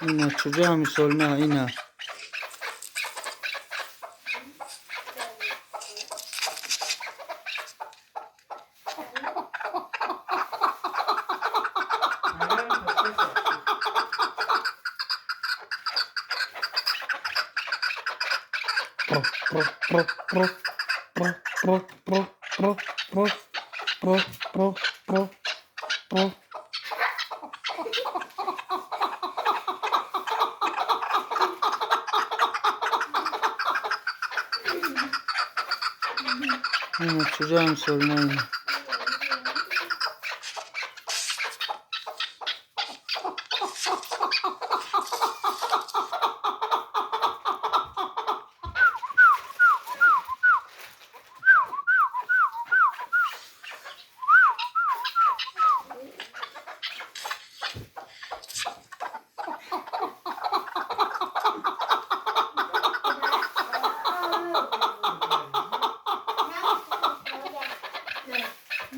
Ина чӯҷа мисол на ина. Про, про, про, про, про, про, про, про, про, про, про, про, про. Ина чӯҷа мисол на ина.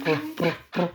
Про, про, про.